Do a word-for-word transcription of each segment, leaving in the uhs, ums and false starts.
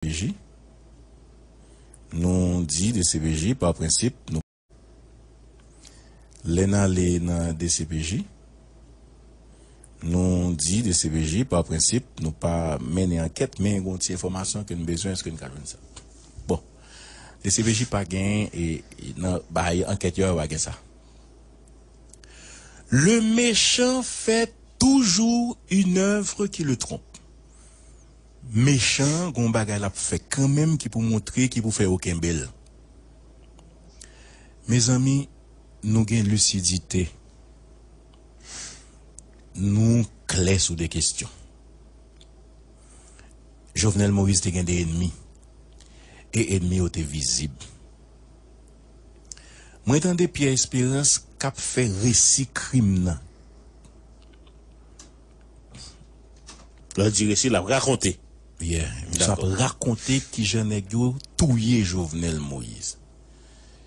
DCPJ. Nou di DCPJ pa prensip, nou lè n ale nan DCPJ, nou di DCPJ pa prensip, nou pa mennen ankèt, men gen yon ti enfòmasyon ke n bezwen, èske n ka jwenn sa? Bon, DCPJ pa gen, e, e, nan bay ankèt yo, yo pa gen sa. Le méchant fait toujours une œuvre qui le trompe. Mechan an gon bagay l ap fè kanmenm ki pou montre, ki pou fè yo kenbe l. Mezanmi, nou gen lisidite. Nou klè sou de kesyon. Jovenel Moïse te gen de enmi. E enmi yo te vizib. Mwen tande Pierre Espérance k ap fè resi krim nan. Lè w di resi, l ap rakonte. Yeah, misye ap rakonte kijan nèg yo touye Jovenel Moïse.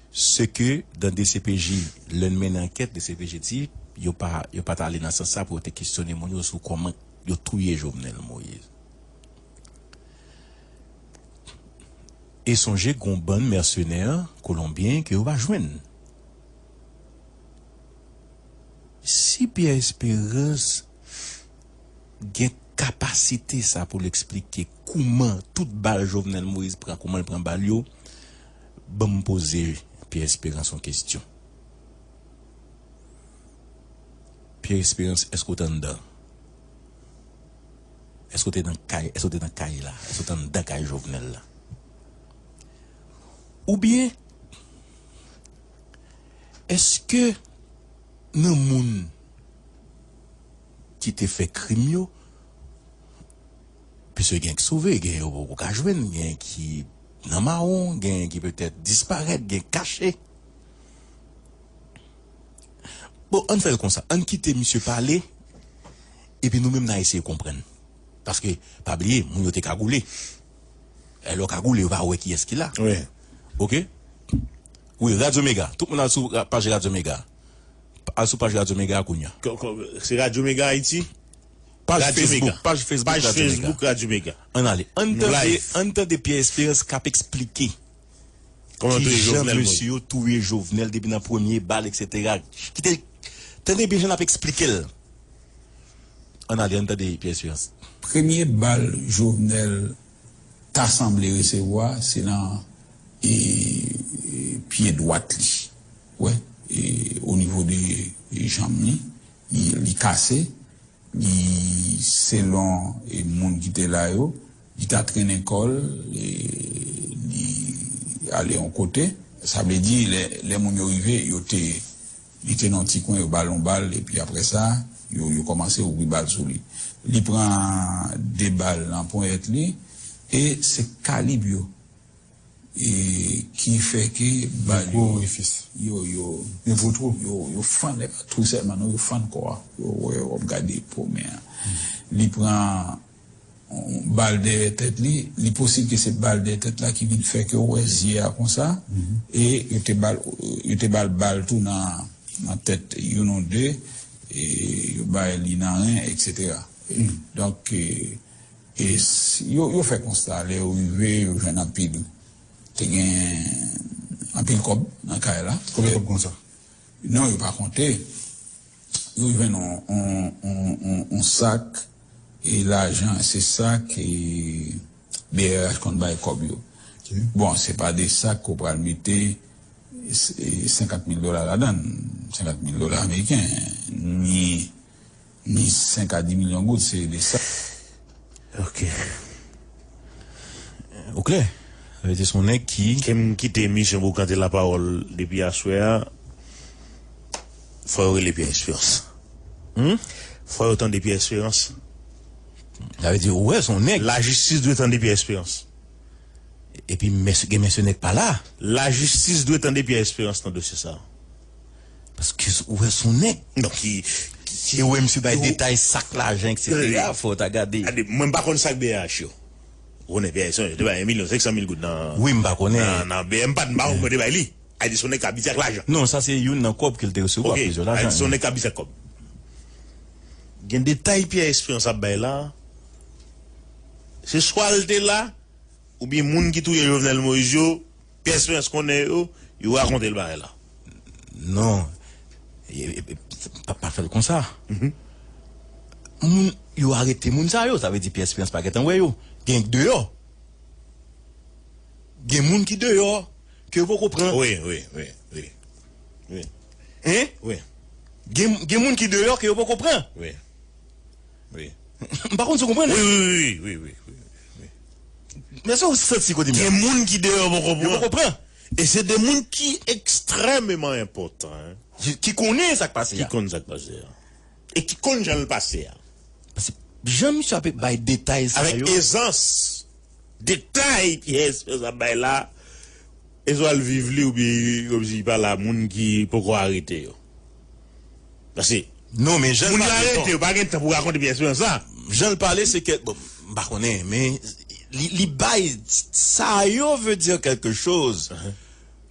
Ce que dans DCPJ, lè n mennen ankèt, DCPJ di, yo pa, yo pa t ale nan sans sa pou yo te kesyone moun yo sou kòman yo touye Jovenel Moïse. E sonje gon bann mèsenè kolonbyen ke yo pa jwenn. Si Pierre Espérance gen kapasite sa pou l eksplike kouman tout bal Jovenel Moïse pran, kouman l pran bal yo, ban m poze Pierre Espérance yon kesyon. Pierre Espérance, èske w te anndan? Èske w te nan kay, èske w te nan kay la? Èske w te anndan kay Jovenel la? Oubyen, èske nan moun ki te fè krim yo, piske gen ki sove, gen yo poko ka jwenn, gen ki nan mawon, gen ki petèt disparèt, gen kache. Bon, ann fè l konsa. Ann kite misye pale, epi nou menm n a eseye konprann. Paske, pa bliye, moun yo te kagoule. E lè w kagoule, yo pa wè kiyès ki la. Wi. Oke? Wi, Radyo Mega. Tout moun al sou ra-, paj Radyo Mega. Al sou paj Radyo Mega kounye a. Ko-, ko-, se Radyo Mega Ayiti? Paj Facebook, paj Facebook Radyo Mega. Ann ale. Ann tande, ann tande Pierre Espérance k ap eksplike kijan mesye yo touye Jovenel depi nan premye bal, etsetera. Kite, tande byen jan l ap eksplike l. Ann ale, ann tande Pierre Espérance. Premye bal Jovenel ta sanble resevwa, se nan, e, e, pye dwat li. Wè, e, o nivo de, e, janm li, li, li kase. Li, selon, e, moun ki te la yo, li ta trennen kò l, e, li ale yon kote. Sa vle di, lè, lè moun yo rive, yo te, li te nan yon ti kwen, yo ba l yon bal, epi apre sa, yo, yo kòmanse ouvri bal sou li. Li pran de bal nan ponyèt li, e se kalib yo, e, ki fè ke bal yo, yo, yo, yo, yo fann, e pa tou sèlman, non, yo fann kò a. Yo, yo, w ap gade po men an. Li pran yon bal dèyè tèt li, li posib ke se bal dèyè tèt la ki vin fè ke w wè zye a konsa, e yo te ba l, yo te ba l bal tou nan, nan tèt youn ou de, e yo bay li nan ren, etsetera. Donk, e, e s-, yo, yo fè konsta, lè yo rive, yo jwenn anpil, te gen anpil kòb nan kay la. Konbyen kòb konsa? Non, yo pa konte. Yo jwenn on, on, on, on, on sak, e lajan, se sa ke B R H konn bay kòb yo. Bon, se pa de sak ke w pral mete, e, senkant mil dola ladan l, senkant mil dola ameriken, ni, ni senk a dis milyon goud, se de sak. Ok. Ou klè? Sa vle di se yon nèg ki... Ke m kite misyon boukante lapawòl depi aswè a, fò yo rele Pierre Espérance. Hmm? Fò yo tande Pierre Espérance. Sa vle di, ou wè, se yon nèg. Lajistis dwe tande Pierre Espérance. Epi, mèsy-, gen mèsenè k pa la. Lajistis dwe tande Pierre Espérance nan dosye sa a. Paske s-, ou wè se yon nèg. Non, ki, ki, ki... E ou wè misye bay detay sak lajan, etsetera. Fò w ta gade. Gade, mwen m pa konn sak B R H yo. Ou konnen B R H yo te bay yon milyon senk san mil goud nan... Wi, m pa konnen. Nan, nan B M pa, m pa konn mwen te bay li. A di se yon nèg k abitye ak lajan. Non, sa se youn nan kòb ke l te resevwa, plizyè lajan. Ok, a di se yon nèg k abitye ak kòb. Gen detay Pierre Espérance ap bay la. Se swa l te la, oubyen moun ki touye Jovenel Moïse yo, Pierre Espérance konnen yo, yo rakonte l bagay la. Non. E, e, e, pa, pa fè l konsa. Moun, yo arete moun sa yo, sa vle di Pierre Espérance pa gentan wè yo. Gen deyò. Gen moun ki deyò, ke yo poko pran. Wi, wi, wi, wi. Wi. Hein? Wi. Gen, gen moun ki deyò ke yo poko pran. Wi. Wi. M pa konn si w konprann. Wi, wi, wi, wi, wi, wi, wi. Men se w santi kote m ye a. Gen moun ki deyò poko pran. Yo poko pran. E se de moun ki ekstrèmeman enpòtan, hein. Ki, ki konnen sa k pase a. Ki konn sa k pase a. E ki konn jan l pase a. Paske jan misye ap bay detay sa yo. Avèk ezans. Detay Pierre Espérance ap bay la, e swa l viv li oubyen kòmsi li pa la, moun ki poko arete yo. Paske non, men jan l pale, moun yo arete yo pa gen tan pou rakonte Pierre Espérance sa. Jan l pale, se ke, bon, m pa konnen, men li, li bay, sa yo veut dire quelque chose.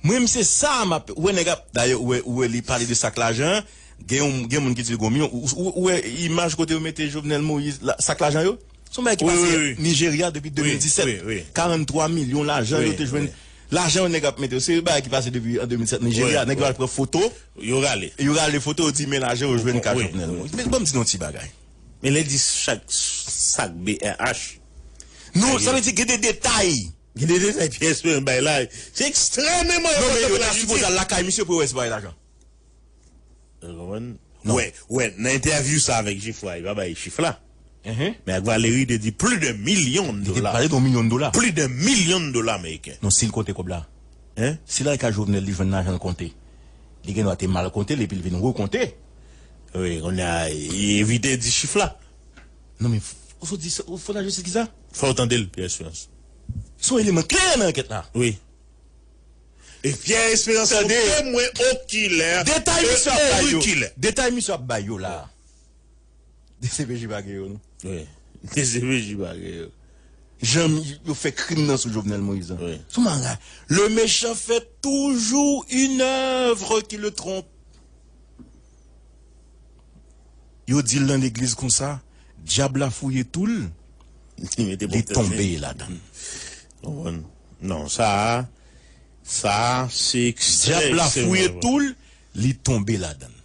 Mwen menm se sa m ap, ou wè nèg ap, dayè, ou wè, ou wè li pale de sak lajan, gen yon, gen moun ki di l gon milyon, ou, ou, ou wè imaj kote yo mete Jovenel Moïse, la, sak lajan yo? Se yon bagay ki pase Nigeria depi de mil disèt. Karant twa milyon lajan yo te jwenn. Lajan yo nèg ap mete yo, se bagay ki pase depi an de mil sèt Nigeria. Nèg yo al pran foto. Yo rale. Yo rale foto, yo di men lajan yo jwenn ka Jovenel Moïse. Men ban m di nou yon ti bagay. Men lè di chak sak B R H. Non, sa vle di gen de detay. Gen de detay Pierre Espérance bay la. Se ekstrèmeman enpòtan pou lajistis. Non, men yo ta sipoze al lakay misye pou yo wè si pa gen lajan. Ou konprann? Wè, wè, nan entèvyou sa avèk Jifwa, li pa bay chif la. Men ak Valérie, te di plus d'un million de dollars. Li te pale de yon milyon dola. Plus d'un million de dollars américains. Non, si l konte kòb la. Hein? Si l al ka Jovenel, li jwenn lajan l konte. Li gen dwa te mal konte l epi l vin rekonte. Wi, kounye a, evite di chif la. Non, men, ou sot di, ou fò lajistis ki sa? Fò w tande l, Pierre Espérance. Se yon eleman klè nan ankèt la. Wi. E Pierre Espérance, tande, yon temwen okilè. Detay misye ap bay yo. Detay misye ap bay yo la. D C P J pa gen yo, non. Wi. D C P J pa gen yo. Jan yo fè krim nan sou Jovenel Moïse. Wi. Sou mara. Le méchant fait toujours une œuvre qui le trompe. Yo di l nan legliz konsa, dyab la fouye tou l, li tonbe ladan l. Konprann? Non, sa a, sa a, se ekstrè, dyab la fouye tou l, li tonbe ladan l.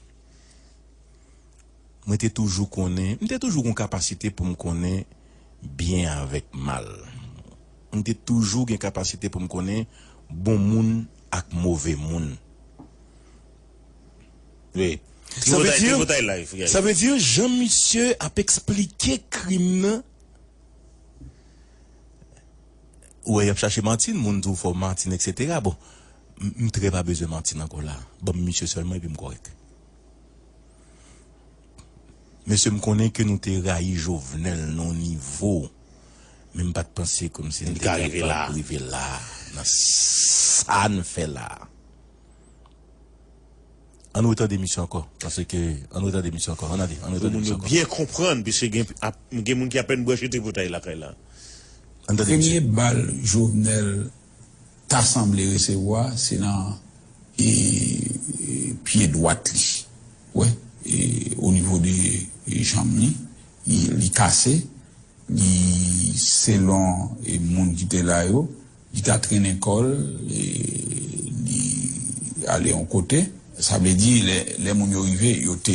Mwen te toujou konnen, m te toujou gon kapasite pou m konnen byen avèk mal. M te toujou gen kapasite pou m konnen bon moun ak move moun. Wi. Sa vle di, sa vle di, jan misye ap eksplike krim nan, ou wè, y ap chache Martine, moun di w fò Martine, et cetera. Bon, m, m trè pa bezwen Martine ankò la. Ban m misye sèlman epi m kòrèk. Mesye, m konnen ke nou te rayi Jovenel nan yon nivo, men m pa t panse kòmsi n te kapab rive la, nan sa n fè la. Ann retande misye ankò, paske, ann retande misye ankò, ann ale, ann retande misye ankò. Pou moun yo byen konprann, piske gen, gen moun ki apèn branche tripotay lakay la. Ann tande misye. Premye bal Jovenel ta sanble resevwa, se nan, e, e, pye dwat li. Wè, e, o nivo de, e, janm li, li, li kase. Li, selon, e, moun ki te la yo, li ta trennen kò l, e, li ale yon kote. Sa vle di, lè, lè moun yo rive, yo te,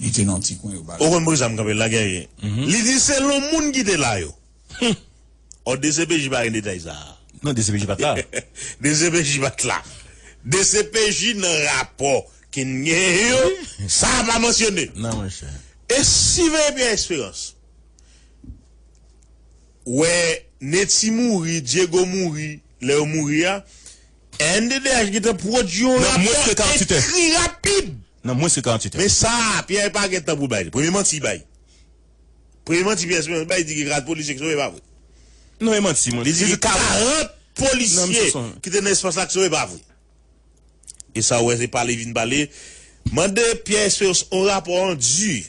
li te nan ti kwen, yo ba l. Ou konn poukisa m kanpe l la, Guerrier? Li di selon moun ki te la yo. Ò, D C P J pa gen detay sa a. Non, D C P J pa t la. D C P J pa t la. D C P J nan rapò ke n genyen yo, sa a pa mansyone. Non, monchè. E siveye Pierre Espérance. Wè, Netty mouri, Diego mouri, lè yo mouri a, N D D H gentan pwodui yon rapò ekri rapid. Nan mwens ke karanntuit è. Men sa a, Pierre pa gen tan pou l bay li. Premye manti li bay. Premye manti Pierre Espérance bay, li di gen karant polisye ki sove, pa vre. Non, e manti, mwen. Li di gen karant polisye ki te nan espas la ki sove, pa vre. E sa w wè se pale vin pale. Mande Pierre Espérance yon rapò andu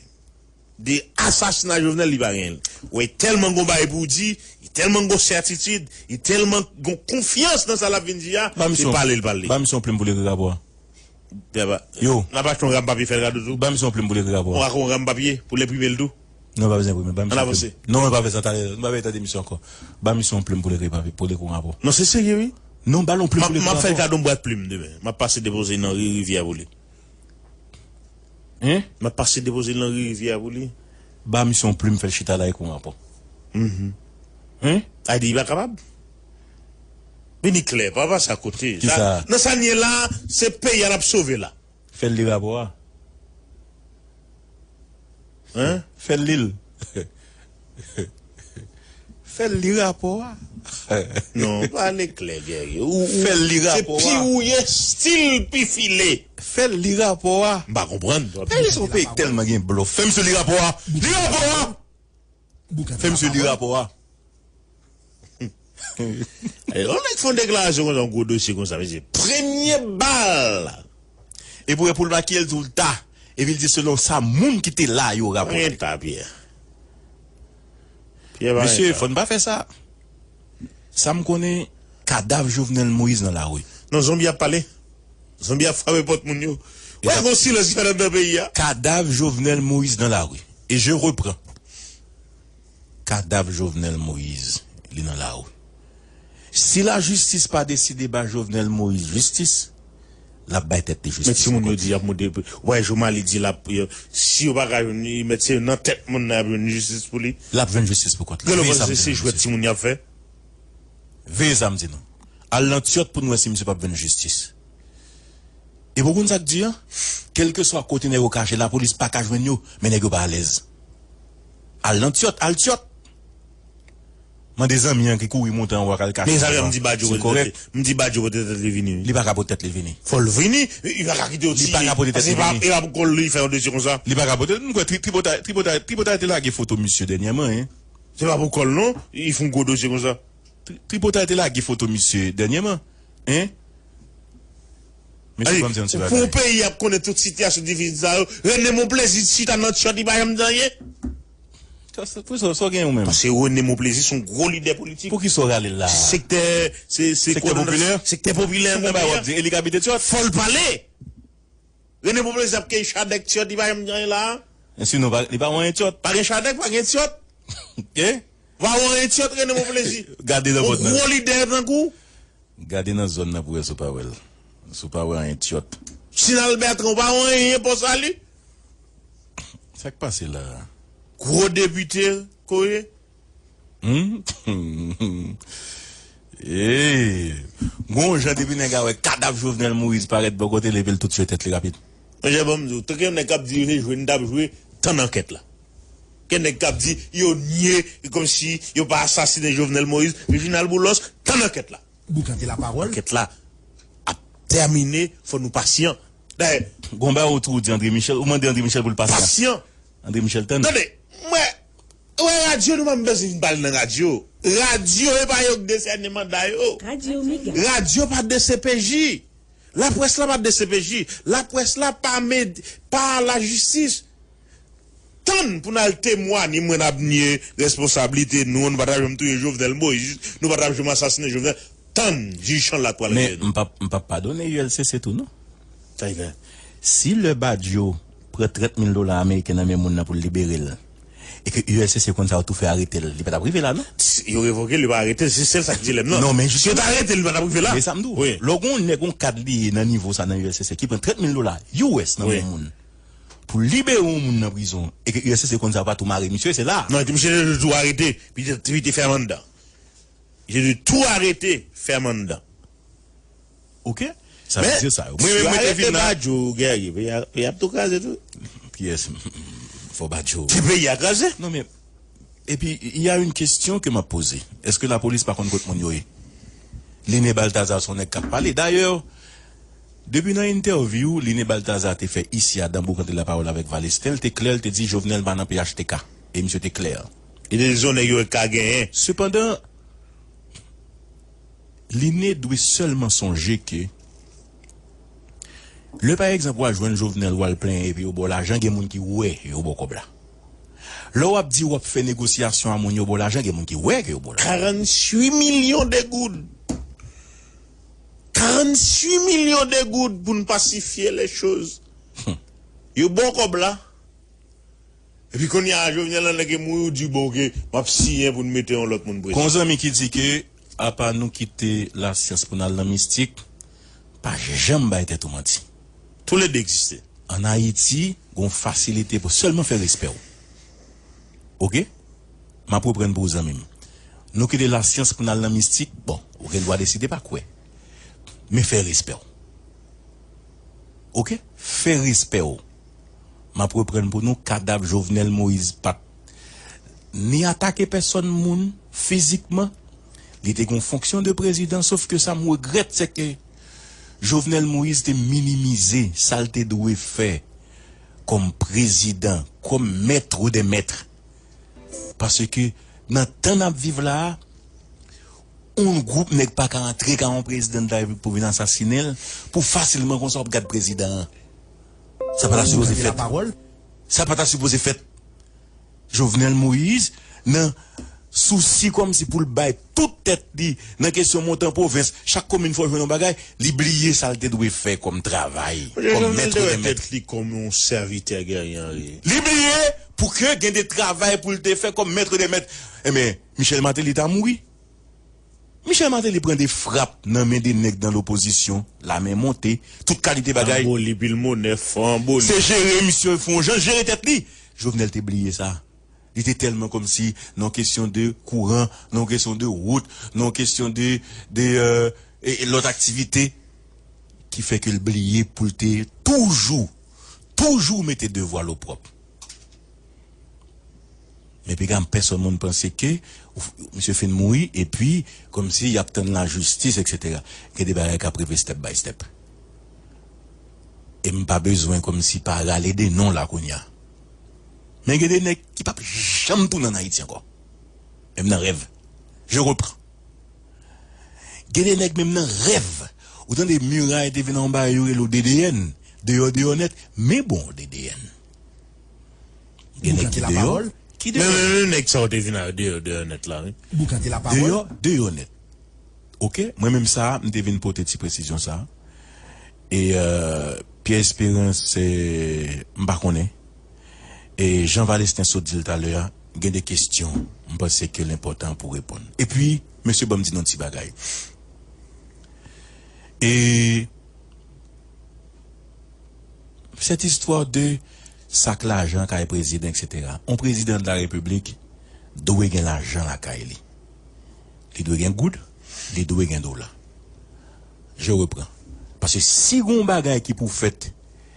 de asasina Jovenel, li pa genyen l. Ou wè, tèlman gon bagay pou w di, li tèlman gon sètitid, li tèlman gon konfyans nan sa l ap vin di a, se pale l pale. Ba misye yon plim pou l ekri rapò a. Yo. N ap achte yon ram papye fè l kado tou. Ba misye yon plim pou l ekri rapò a. Yon ram papye pou l enprime l tou. Non, pa bezwen enprime. Ba misye yon plim. Non, pa fè sa talè. Nou pa bezwen tande misye ankò. Ba misye yon plim pou l ekri papye, pou l ekri yon rapò. Non, se serye, wi. Non, ba l yon plim pou l ekri rapò. M ap fè l kado yon bwat plim demen. M ap pase depoze nan ri Rivyè pou li. Hein? M ap pase depoze l nan ri Rivyè pou li. Ba misye yon plim, fè l chita la, ekri yon rapò. Mhm. Hein? A di, li pa kapab. Vini klè, pa pase akote. Kisa? Nan sa n ye la, se peyi a n ap sove la. Fè l li rapò a. Hein? Fè l li l. Fè l li rapò a. Non, pale klè, Guerrier. Ou, ou, fè l li rapò a. Se pi ou ye, stil pi file. Fè l li rapò a. M pa konprann. Peyi se yon peyi tèlman gen blòf. Fè misye li rapò a. Li rapò a. Fè misye li rapò a. Yon nèg fè yon deklarasyon konsa, yon gwo dosye konsa, mesye. Premye bal. Epi w wè pou l makiye l di w l ta. Epi l di selon sa moun ki te la yo rapòte. Anyen ta, Pyè. Pyè pa anyen ta. Mesye, fò n pa fè sa. Sa m konnen, kadav Jovenel Moïse nan lari. Non, zonbi ap pale. Zonbi ap frape pòt moun yo. Wè, gon silans ki fèt anndan peyi a. Kadav Jovenel Moïse nan lari. E je repran. Kadav Jovenel Moïse, li nan lari. Si lajistis pa deside ba Jovenel Moïse jistis, l ap bay tèt li jistis. Men timoun yo di y ap moute. Wè, Jomaly di l ap, yo, si yo pa ka jwenn li, mèt se nan tèt moun nan y ap jwenn jistis pou li. L ap jwenn jistis pou kont li. Veye sa m di nou, mesye. Veye sa m di nou. Al nan Tyòt pou n wè si misye p ap jwenn jistis. Epi w konn sa k di a? Kèlkeswa kote nèg yo kache, lapolis pa ka jwenn yo, men nèg yo pa alèz. Al nan Tyòt, al Tyòt. Mande zanmi an ki kouri monte anwo a k al kache. Men sa fè m di Badio pote tèt li, m di Badio pote tèt li vini, wi. Li pa ka pote tèt li vini. Fò l vini, li pa ka kite yo tiye. Li pa ka pote tèt li vini. Paske se pa, e pa pou kòl li fè yon dosye konsa. Li pa ka pote, m kwè tri-, Tripotay, Tripotay, Tripotay te lage foto misye dènyèman, en. Se pa pou kòl non, li fè yon gwo dosye konsa. Tri-, Tripotay te lage foto misye dènyèman, en. Mesye, ban m di yon ti bagay. Pou yon peyi ap konnen tout sitiyasyon difisil sa yo, René Monplaisir chita nan Tyòt, li pa janm di anyen. Sa, sa, pou sa, sa w gen ou menm? Paske René Monplaisir se yon gwo lidè politik. Pou ki sa w rale l la? Sektè, se, se sektè popilè? Sektè popilè nan peyi a. Pou konba w ap di, e li k abite Tyòt? Fò l pale. René Monplaisir ap keye chadèk Tyòt, li pa janm di anyen la a. E sinon, pa, li pa wè anyen Tyòt. Pa gen chadèk, pa gen Tyòt. E? Pa wè anyen Tyòt, René Monplaisir. Gade nan pòt nan. Yon gwo lidè tankou. Gade nan zòn nan pou wè si w pa wè l. Si w pa wè anyen Tyòt. Sinal Bertrand, ou pa wè anyen Pòsali. Sa k pase la a? Gwo depite, koye. Hmm? Hey! Gon jan depi nèg a wè kadav Jovenel Moïse parèt bò kote l epi l tout jwe tèt li rapid. Monchè, ban m di w, tanke yon nèg k ap dirije jwe, n t ap jwe tann ankèt la. Gen nèg k ap di yo nye, kòmsi yo pa asasinen Jovenel Moïse, Reginald Boulos, tann ankèt la. Boukante lapawòl. Ankèt la ap tèmine, fò nou pasyan. Dayè, gon bagay ou tou ou di André Michel, ou mande André Michel pou l pasyan. Pasyan. André Michel tann. Tande, mwen, wè radyo nou pa bezwen vin pale nan radyo. Radyo, e pa yo k desène manda yo. Radyo Omega. Radyo pa D C P J. Laprès la pa D C P J. Laprès la pa med-, pa lajistis. Tann pou n al temwanye, mwen n ap nye responsablite nou, nou pa t ap janm touye Jovenel Moïse, nou pa t ap janm asasinen Jovenel. Tann, jij Chanlad pral regle nou. Men m p ap, m p ap padone U L C C tou non. Sa y fè? Si lè Badio pran trant mil dola ameriken nan men moun nan pou l libere l, e ke U L C C konn sa yo tou fè arete l, li pa t ap rive la non. Yo revoke l, yo pa arete l, se sèl sa k dilèm nan. Non, men si yo ta arete l, li pa t ap rive la. Men sa m di w, lè w gen yon nèg, yon kad li ye nan nivo sa nan U L C C ki pran trant mil dola U S nan men moun pou libere yon moun nan prizon, e ke U L C C konn sa yo pa tou mare misye, se la. Non, misye te tou arete, pi te, pi te fèmen anndan. Misye te tou arete, fèmen anndan. Ok? Sa vle di sa yo. Mwen menm, mwen te vin la. Badio, Guerrier, peyi a, peyi a ap tou kraze tou. Kiyès? Fò Badio. Ti peyi a kraze. Non, men, epi, il y a une question que m ap poze. Èske lapolis pa konn kot moun yo ye? Liné Balthazar se yon nèg k ap pale. Dayè, depi nan entèvyou Liné Balthazar te fè isi a dan Boukante Lapawòl avèk Valestin, l te klè, l te di Jovenel pa nan P H T K. E misye te klè. Li te di se yon nèg yo ka genyen. Sepandan, Liné dwe sèlman sonje ke lè, pa egzanp, w al jwenn Jovenel, w al plenyen epi yo ba w lajan, gen moun ki wè yo ba w kòb la. Lè w ap di w ap fè negosyasyon a moun yo ba w lajan, gen moun ki wè ke yo ba w lajan. Quarante-huit millions de goud. Quarante-huit millions de goud pou n pasifye les choses. Hmm. Yo ba w kòb la. Epi kounye a, Jovenel, nan nèg mouri, ou di, bon, oke, m ap siyen pou n mete yon lòt moun prezidan. Gon zanmi ki di ke, apa nou kite lasyans pou n al nan mistik, pa janm bay tèt ou manti. Toulede egziste. Ann Ayiti, gon fasilite pou sèlman fè respè w. Oke? M ap reprann pou ou, zanmi m. Nou kite lasyans pou n al nan mistik, bon, ou gen dwa deside pa kwè. Men fè respè w. Oke? Fè respè w. M ap reprann pou nou, kadav Jovenel Moïse pa t ni atake pèsòn moun fizikman. Li te gen yon fonksyon de prezidan, sof ke sa m regrèt, se ke Jovenel Moïse te minimize sa l te dwe fè kòm prezidan, kòm maître des maîtres. Paske nan tan n ap viv la a, yon gwoup nèg pa ka antre ka yon prezidan de la repiblik pou vin asasinen l, pou fasilman konsa w ap gad prezidan an. Sa pa ta sipoze fèt. Sa pa ta sipoze fèt. Jovenel Moïse, nan sousi kòmsi pou l bay tout tèt li nan kesyon montan pwovens, chak komin fò jwenn yon bagay, li bliye sa l te dwe fè kòm travay, kòm maître des maîtres. Li kòm yon sèvitè Guerrier Henry. Li bliye pou ke gen de travay pou l te fè kòm maître des maîtres. Enben, Michel Martelly ta mouri. Michel Martelly pran de frap nan men de nèg nan lopozisyon, lamen monte, tout kalite bagay. Anboli pil monè, fò anboli. Se jere misye, fè yon jan jere tèt li. Jovenel te bliye sa. Li te tèlman kòmsi nan kesyon de kouran, nan kesyon de wout, nan kesyon de, de, euh, e, e lòt aktivite, ki fè ke l bliye pou l te toujou, toujou mete devwa l opwòp. Men piga m pèsòn moun panse ke misye fin mouri, epi kòmsi y ap tann lajistis, etsetera. Gen de bagay k ap rive step by step. E m pa bezwen kòmsi pa rale de non la kounye a. Men gen de nèg ki p ap janm tounen ann Ayiti ankò. Menm nan rèv. Je reprends. Gen de nèg menm nan rèv. Ou tande miray te vin nan yon bagay yo rele w D D N. Deyò, deyò nèt. Men bon, D D N. Gen nèg ki deyò, ki deyò. Men, men, men nèg sa yo te vin a deyò, deyò nèt la, wi. Deyò, deyò nèt. Oke, mwen menm sa, m te vin pote ti presizyon sa. E, euh, Pierre Espérance, eh, m pa konnen. E Jean Valestin sot di l talè a, gen de kesyon, m panse ke l enpòtan pou reponn. Epi, mesye, ban m di nou yon ti bagay. E cette histoire de sa k lajan kay prezidan, etsetera. On prezidan de la repiblik dwe gen lajan lakay li. Li dwe gen goud, li dwe gen dola. Je reprends. Paske si gon bagay ki pou fèt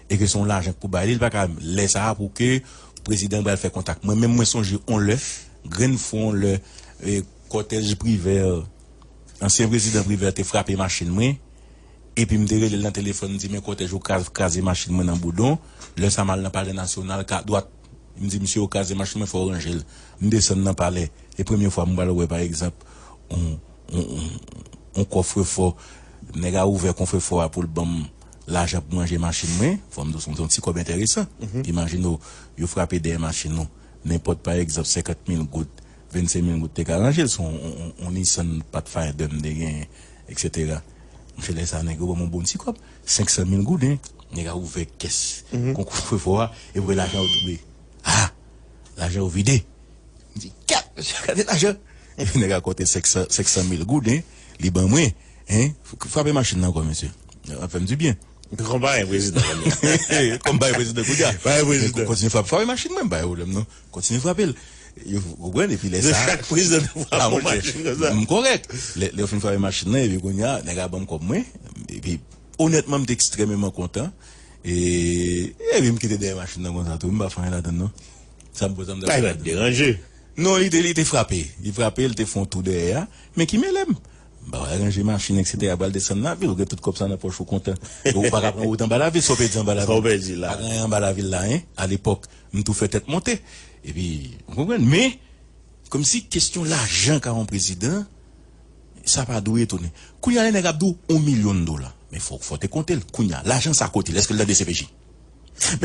e ke se yon lajan k pou bay li, li pa ka lè sa a pou ke prezidan pral fè kontak. Mwen menm mwen sonje on lè, grenn fwa on lè, e, kòtèj Privè, ansyen prezidan Privè te frape machin mwen, epi m te rele l nan telefòn, m di, men kòtèj ou kraz-, kraze machin mwen nan Boudon. Lè sa m al nan Palè Nasyonal, ka dwat. M di, misye, ou kraze machin mwen, fò w ranje l. M desann nan palè. E premye fwa m pral wè, pa egzanp, on, on, on, on kòfrefò, nèg a ouvè kòfrefò a pou l ban m lajan pou m ranje machin mwen, fò m di w se yon ti kòb enteresan. Imajine w, yo frape dèyè machin ou, nenpòt, pa egzanp, senkant mil goud, vennsenk mil goud te ka ranje l, se yon, on, on, on Nissan Pathfinder m te genyen, etsetera. Monchè, lè sa a, nèg yo ban m yon bon ti kòb, senk san mil gouden. Nèg a ouvè kès kon kòfrefò a, epi lajan yo tonbe. Ah! Lajan yo vide. M di, "Gad, mesye, gade lajan." Epi nèg a konte senk san, senk san mil gouden, li ban mwen. Hein? F-, frape machin nan ankò, mesye. Ap fè m dibyen. Kòm pa gen prezidan kounye a. Kòm pa gen prezidan kounye a. Pa gen prezidan. Kontinye frape, frape machin mwen, m pa gen pwoblèm, non. Kontinye frape l. Yo konprann, epi lè sa a, chak prezidan te frape yon machin konsa. M kòrèk. Lè, lè yo fin frape machin nan, epi kounye a, nèg la ban m kòb mwen. Epi, onètman, m te ekstrèmeman kontan. E, epi m kite dèyè machin nan konsa tou. M pa fè anyen ladann, non. Sa m poze m ta deranje. Non, li te, li te frape. Li frape, li te fè yon tou dèyè a. Men ki mele m? M pa pral ranje machin, etsetera, pral desann lavil. Ou gen tout kòb sa nan pòch ou kontan. Ou pa ka pran wout anba lavil, sa w pèdi anba lavil. Sa w pèdi la. Pa gen anyen anba lavil la, hein. Alepòk, m tou fè tèt monte. Epi, ou konprann? Men, kòmsi kesyon lajan ka yon prezidan, sa pa dwe etone. Kounye a, lè nèg ap di w yon milyon dola. Men fò, fò te konte l. Kounye a, lajan sa kote l? Èske l nan D C P J?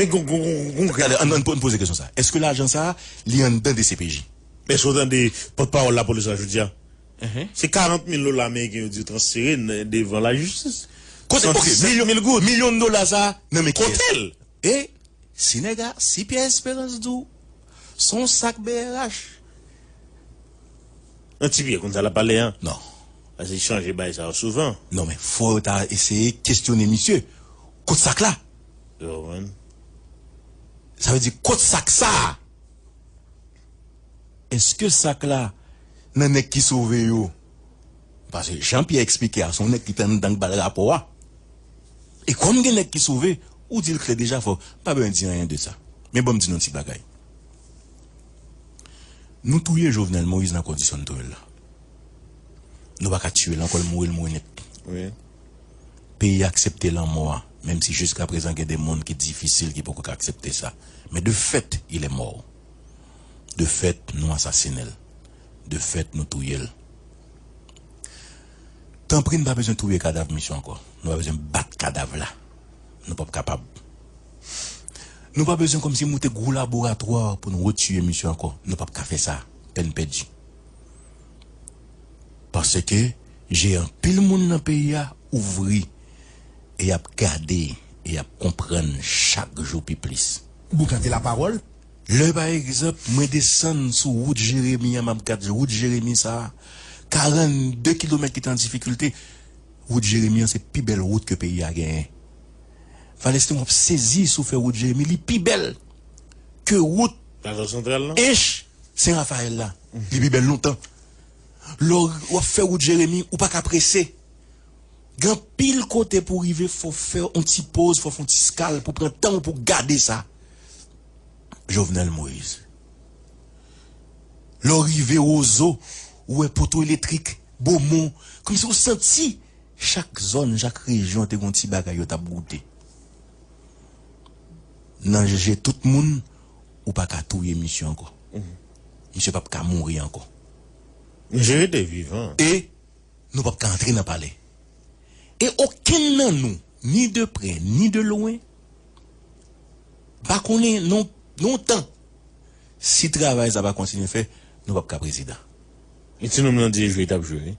Men gon, gon, gon, gon. Talè, ann, ann, ann poze kesyon sa. Èske lajan sa, li anndan D C P J? Èske w tande pòtpawòl lapolis la jodi a? Se karant mil dola ameriken yo di yo transfere nan, devan lajistis. Kote, ok, milyon, milyon dola sa, nan men kiyès? Kote l? E si nèg la, si Pierre Espérance di w, Se yon sak B R H. Yon ti pye konn sa l ap pale an. Non. Paske li chanje bagay sa yo souvan. Non, men fò yo ta eseye kesyone misye. Kot sak la? Yo, man. Sa vle di kot sak sa? Èske sak la nan nèg ki sove yo? Paske Jean Pierre eksplike a, se yon nèg ki te anndan k ba l rapò a. E kòm gen nèg ki sove, ou di l klè deja, fò, pa bezwen di anyen de sa. Men ban m di nou yon ti bagay. Nou touye Jovenel Moïse nan kondisyon n touye l la. Nou pa ka tiye l ankò, l mouri, l mouri nèt. Wi. Peyi a aksepte lanmò a, menm si jiskaprezan gen de moun ki difisil, ki poko ka aksepte sa. Men de fèt, il est mort. De fèt, nou asasinen l. De fèt, nou touye l. Tanpri, n pa bezwen touye kadav misye ankò. Nou pa bezwen bat kadav la. Nou p ap kapab. Nou pa bezwen kòmsi moute gwo laboratwa pou nou retire misye ankò. Nou p ap ka fè sa. Pèn pèdi. Paske je anpil moun nan peyi a ouvri e y ap gade e y ap konprann chak jou pi plis. Boukante lapawòl. Lè, pa egzanp, mwen desann sou wout Jeremi an, m ap gad wout Jeremi sa a, karannde kilomèt ki te an difikilte, wout Jeremi an se pi bèl wout ke peyi a genyen. Valestin, w ap sezi si w fè wout Jeremi, li pi bèl ke wout Plato Santral lan? Ench Sen Rafayèl la. Li pi bèl lontan. Lè w ap fè wout Jeremi, ou pa ka prese. Gen anpil kote pou w rive, fò w fè yon ti poz, fò w fè yon ti skal pou pran tan w pou w gade sa. Jovenel Moïse. Lè w rive Wozo, ou wè poto elektrik, Bomon, kòmsi w santi chak zòn, chak rejyon te gen yon ti bagay yo t ap goute. Nan je tout moun, ou pa ka touye misye ankò. Misye p ap ka mouri ankò. Misye rete vivan. E nou p ap ka antre nan palè. E okenn nan nou, ni de prè, ni de lwen, pa konnen non, non tan, si travay sa pa kontinye fè, nou p ap ka prezidan. E ti nonm nan di e jwe, t ap jwe, wi.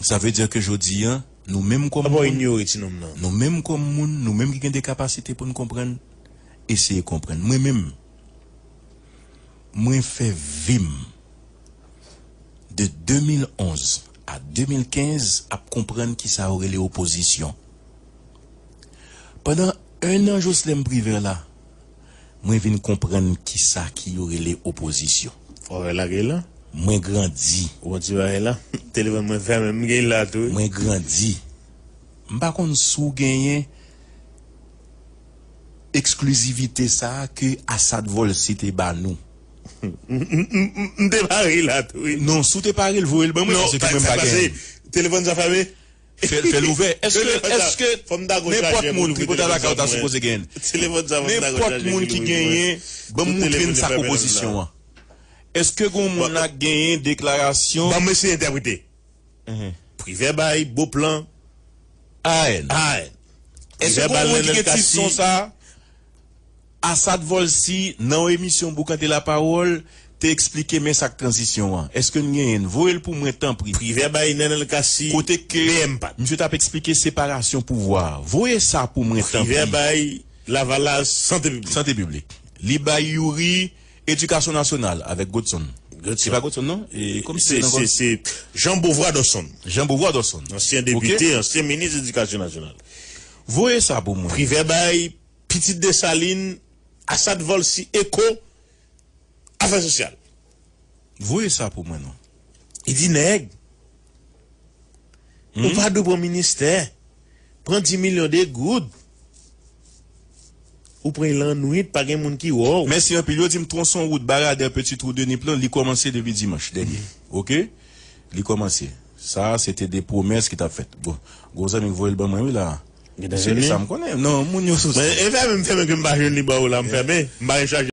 Sa vle di ke jodi a, nou menm kòm moun, inyore ti nonm nan. Nou menm kòm moun, nou menm ki gen de kapasite pou n konprann, eseye konprann. Mwen menm, mwen fè vi m de de mil onz a de mil kenz ap konprann kisa yo rele opozisyon. Pandan en an Joslèn Privè la, mwen vin konprann kisa ki yo rele opozisyon. Fò w lage la. Mwen grandi. Ou ti bagay la. Telefòn mwen fèmen, m gen la tou. Mwen grandi. M pa konn si w genyen eksklizivite sa a ke Asad Volcy te ba nou. M, m, m, m, m te pare la tou, wi. Non, si w te pare l, voye l ban mwen, paske mwen m pa genyen. Telefòn sa fèmen? Fè, fè l ouvè. Èske, èske nenpòt moun, Tripotay Lakay ou ta sipoze genyen? Nenpòt moun ki genyen, ban m montre n sa k opozisyon an. Èske gen yon moun la k genyen deklarasyon? Ban m eseye entèprete. Privè bay Beauplan. A N. A N. Èske gen yon moun ki gen ti son sa? Asad Volcy, nan yon emisyon Boukante Lapawòl, te eksplike men sa k tranzisyon an. Èske n genyen l? Voye l pou mwen, tanpri. Privè bay Nenel Cassy. Kote ke misye t ap eksplike separasyon pouvwa a. Voye sa pou mwen, tanpri. Privè bay Lavalas, sante piblik. Sante piblik. Li bay Youri, edikasyon nasyonal, avèk Godson. Se pa Godson, non? E kòmsi se, se, se Jean Beauvoir Dodson. Jean Beauvoir Dodson. Ansyen depite, ansyen minis edikasyon nasyonal. Voye sa pou mwen. Privè bay Pitit Desalin, Asad Volcy, Eko, Afè Sosyal. Voye sa pou mwen, non. Li di, nèg, ou pa dwe pran ministè. Pran dis milyon de goud. Ou pran l annwit, pa gen moun ki wè w. Mèsi anpil. Yo di m twonson wout Baradè, Petit Trou, Denis Plan, li kòmanse depi dimanch dènye. Oke? Li kòmanse. Sa a, se te de pwomès ki t ap fèt. Bon, gwo zanmi k voye l ban mwen, wi, la. Se sa m konnen. Non, moun yo sou. Men, e fèmen, m fèmen ke m pa jwenn li ba ou la, m fèmen. M pa gen chaje.